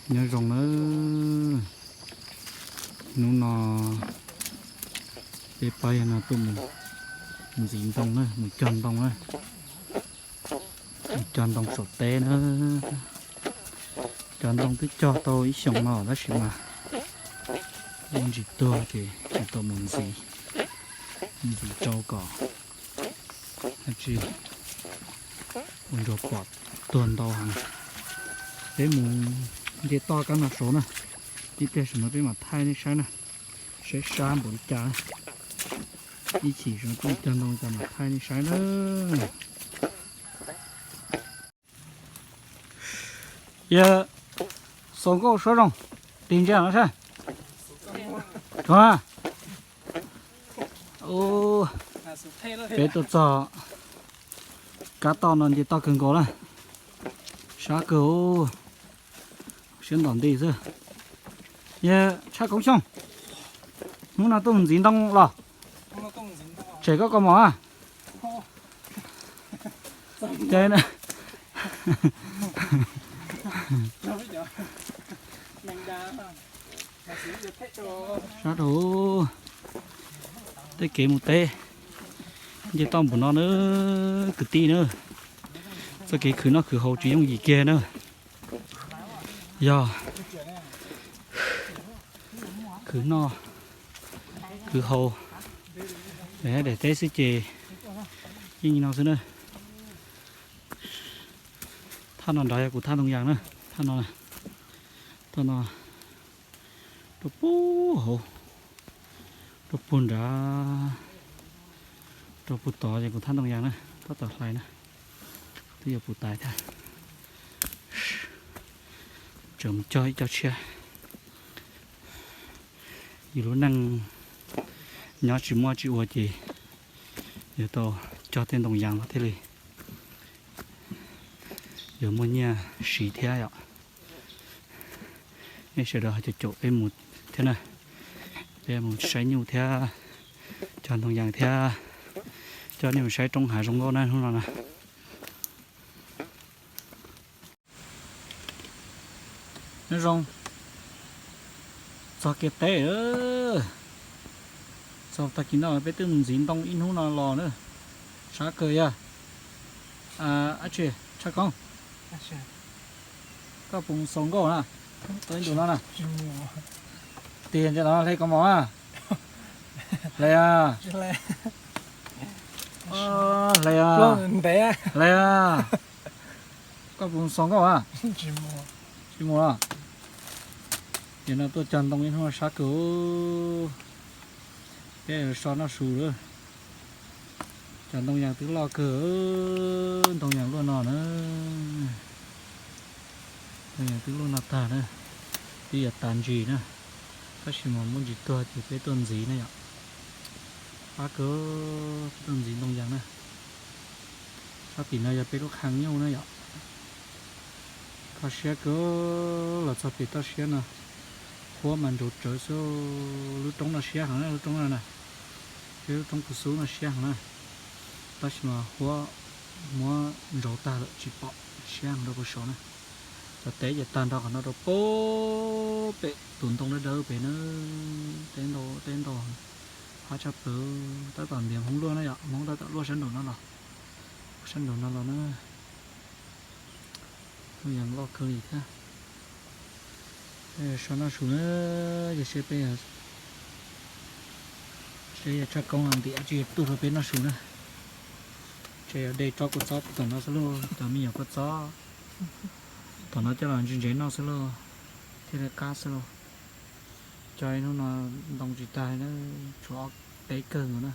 Nyob zoo nawb, hnub no peb pab yawg no tuaj mus ntxiv ntoo na, mus cog ntoo na, mus cog ntoo saum teb na. Cog ntoo twb cog tau ib xyoos no tab sis mas muaj ntsis tuag ces tsis tau mus ntxiv, mus ntxiv rau kom tsis ua ntsuag pom tuag ntau heev. Peb mus nce toj kab no saud na, ib pliag saum no peb mam thaij nej saib na, saib sab npaum li cas. Ib chim saum no peb cog ntoo cas mam thaij nej saib na. Yog xaus nkauj suab zoo, tig ntsia no saib. Peb tuaj txog kab toj no nce toj kawg nkaus na, sab kawg, siab ntom nti xwb. Yog Tshaj Koob Xyooj, hnub no tuaj mus ntxiv ntoo los? Tshem koj kaus mom a. Sab rau tej kev mus teb nce toj npaum no na, kwv tij na. Txoj kev khwv noj khwv haus tsis yooj yim kiag na. Yog khwv noj khwv haus daim teb xwb ces yeej li no xwb na. Thaj no nrad yog kuv thaj ntoo yas na. Thaj no, thaj no rau puag hauv, rau puag nrad, rau puag tod yog kuv thaj ntoo yas na, tab tom hlais na. Twb yuav puv tais thiab. Tseem mus cog ib co tshiab. Yus lub neej nyob tsis muaj tsis ua ces yuav tau cog tej ntoo yas no thiaj li yuav muaj nyiaj siv thiab yom. Nej sawv daws ho caum caum peb mus thiab na. Peb mus saib nyuj thiab cog ntoo yas thiab coj nej mus saib roob hav zoo nkauj na hnub no na. Nyob zoo, txog kiag teb lawm. Txog tag kis no peb twb mus ntxiv ntoo ib hnub no los na. Sab kawg yog. Ab tsi, Tshaj Koob, koj puas xaus nkauj na? Tuaj ib ntus no na. Tiag ntsia no hle kaus mom na. Hle a. Hle a. Hle a. Koj puas xaus nkauj a? Tsis mus los? Ces no tuaj cog ntoo ib hnub sab kawg. Peb so noj su lawm. Cov ntoo yas twb loj kawg, ntoo yas luaj no na. Ntoo yas twb luaj no tag na, twb yuav tas ntsis na, tab sis mas muaj ntsis tuag ces peb tuaj ntxiv na yom. Qab kawg, peb tuaj ntxiv ntoo yas na. Sab tim no yog peb lub qhee nyuj na yom. Kho siab kawg, los txog pem toj siab no, huab mas ntsauv tsawv xwb. Lub roob no siab heev na, lub roob no na, peb lub roob kuv xub no siab heev na, tab sis mas huab muab ntsauv tag lawm tsis pom, siab heev rau puag saud na. Cov teb ces tag nrho qhov no rau puag pem tus ntoo dawb dawb pem na, teb ntau, teb ntau, hab tshaj plaws, tab tom ntiav Hmoob luaj na yom, Hmoob tab tom luaj sab nraum no los, sab nraum no los na. Ntoo yas loj kawg li thiab. Peb so noj su na, yog seb peb, seb yog Tshaj Koob ntim dab tsi tuaj rau peb noj su na. Ces yog de tsob kua txob tom no xwb lauj, cov me nyuam kua txob tom no coj los ntse ntsev noj xwb lauj, thiaj li qab xwb lauj. Cog ib hnub no ntoo tsis tag na, tshuav ob teb kawg nkaus na.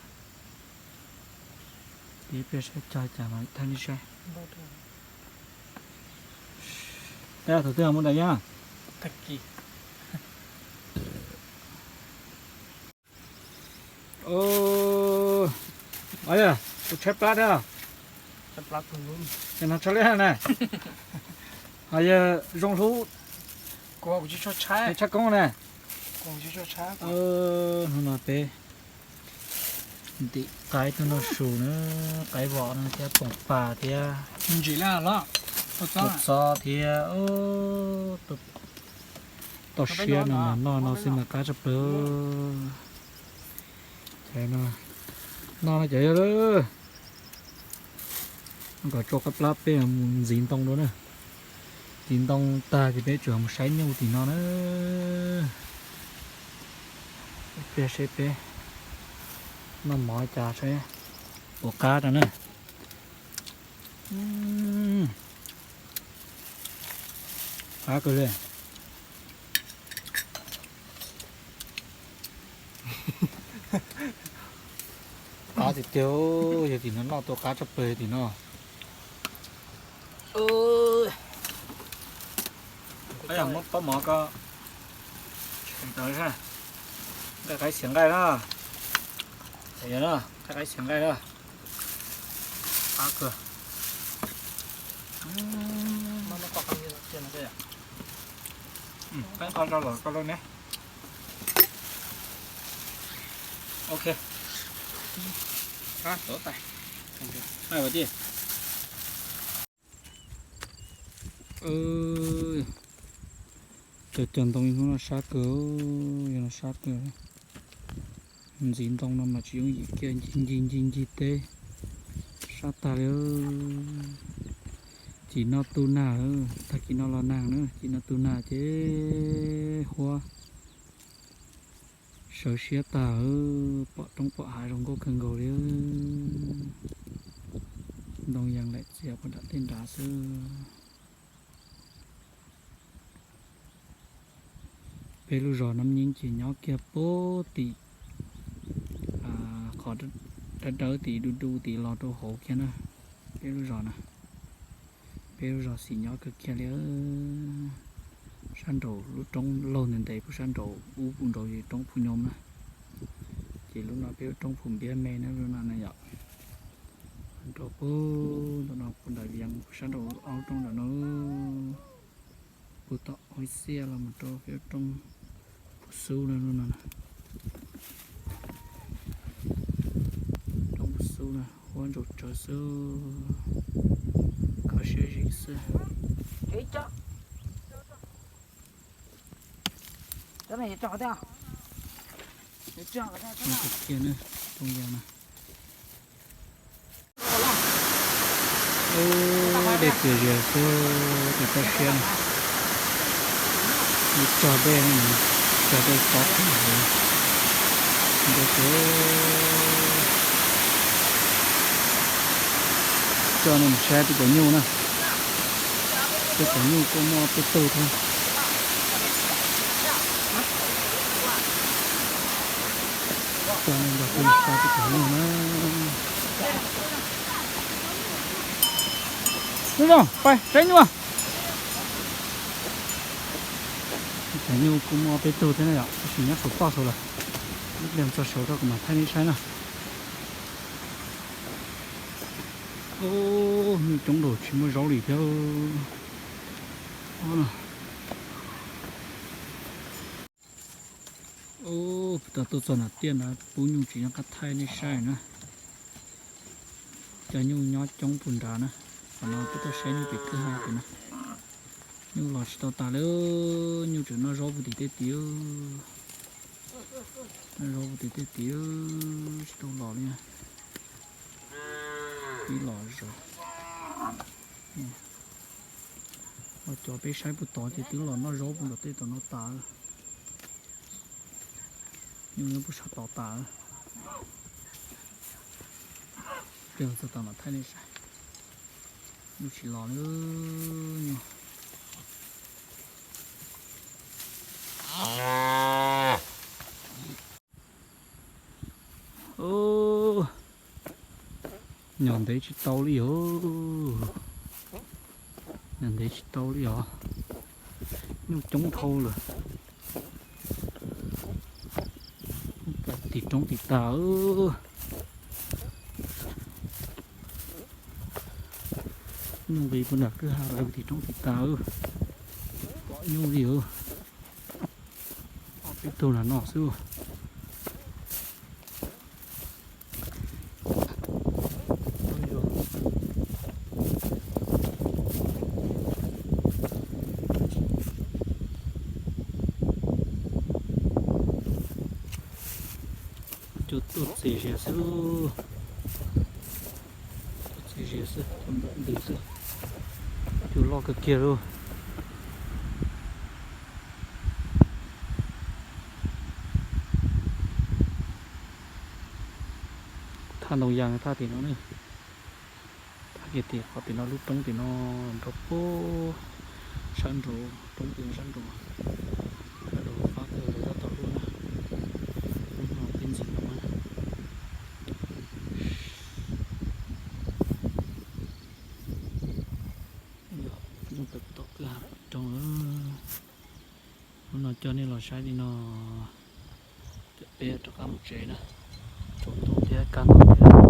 Ib pliag saib cog cas mas thaij nej saib. Thaum twg mus nram yaj? Os, ua tshaib plab thiab. Ces no tshaib plab na. Ho yog zoo hlub Tshaj Koob na. Hnub no peb ntim qaib tuaj noj su na, qaib vom no thiab poom pas thiab, ntsim, kua txob thiab, tus Toj siab no mas noj no xwb mas qab tshaj plaws. Ces no, noj no ces yog lawm. Kom tsau qab plab peb mus ntxiv ntoo dua na. Ntxiv ntoo tag ces peb tsuas mus saib nyuj tim no na. Peb seb peb noj mov cas seb puas qab rau na. Qab kawg li. Qab tiag tiag, yog tim no noj tuaj qab tshaj plaws tim no. Muab pob mov ko, nqaij qaib xiav nqaij na. Nqaij qaib xiav nqaij na. Qab kawg. Qab qhov rau los koj lub ne. Ok. Cov cov ntoo hnub no sab kawg, yog no sab kawg. Ntxiv ntoo no mas tsis yooj yim kiag, ncig ncig ncig ncig teb, sab tag li. Cim no tu nag, tag kis no los nag na, cim no tu nag ces huab sawv siab tag, pom roob pom hav zoo nkauj kawg nkaus li. Ntoo yees lawm txias puag nram tej nrad xwb. Peb lub zos Nab Nyeeb ces nyob kiag puag tim qhov dawb dawb tim du du tim los rau hauv kiag na. Peb lub zos na, peb lub zos xis nyob kawg kiag li. Sab nraum lub roob laug ntev ntev puag sab nraum ub puag nraud roob Phu Nyoos na. Ces lub no peb lub roob Phu Npiab me na, lub no na yom. Nrau puag ntawm no puag nram Vias puag sab nraum ob lub roob nram no, puag tom Huib Xiaj los mus rau peb lub roob Phu Xub na, lub no na. Roob Phu Xub na, huab ntsaus tsawv xwb, kho siab zim xwb. Kiag na, roob yas na. Dej txias zias xwb, tus toj siab na. Ib tog dej, tog dej xob qhov ntawd xwb. Coj nej mus saib peb cov nyuj na. Peb cov nyuj kuj muaj peb tug thiab. Coj nej nrog peb mus saib peb cov nyuj na. Ub, pais saib nyuj. Peb cov nyuj kuj muaj peb tug thiab na yom, tab sis nyob saum toj saud lawm. Ib pliag txog saud rau kuv mam thaij nej saib na. Ub, nyuj coob dhau tsis muaj zaub li thiab. Ub, puag ta tuaj txog nram tiaj na, pub nyuj tsis nyob qab thaij nej saib na. Cov nyuj nyob coob puag nrad na. Qhov no peb tuaj saib nyuj pem kwj ha tim na. Nyuj los tsis tau tas li, nyuj tseem noj zaub puag tim tej tid. Noj zaub puag tim tej tid, tsis tau los li. Pib los zaum. Ua cov peb saib puag tod ces twb los noj zaub puag nram tej tom no tas. Nyuj nyob puag sab tod tas. Pliag txog tas mam thaij nej saib. Nyuj tsis los li nyuj. Nyom ntev tsis tau li os. Nyom ntev tsis tau li os. Nyuj coob dhau lawm. Tim roob tim tas. Nyuj nqis puag nram kwj ha lawm, tim roob tim tas. Pom nyuj li os. Ob peb tug nram no xwb. Txias zias xwb, txias zias xwb, cua ntws xwb, cua loj kawg kiag lauj. Thaj ntoo yas thaj tim no ne. Thaj kiag tim qhov tim no lub roob tim no nrov puag sab nraud, roob tim no sab nraud, sab nraud fab kawg lawv tab tom luaj na. Lub no pib ntxim no na. Yog, nyob pem tom kwj ha pem roob. Hnub no coj nej los saib li no, ces peb rov qab mus tsev na. Tsaus ntuj thiab kaj ntug thiab.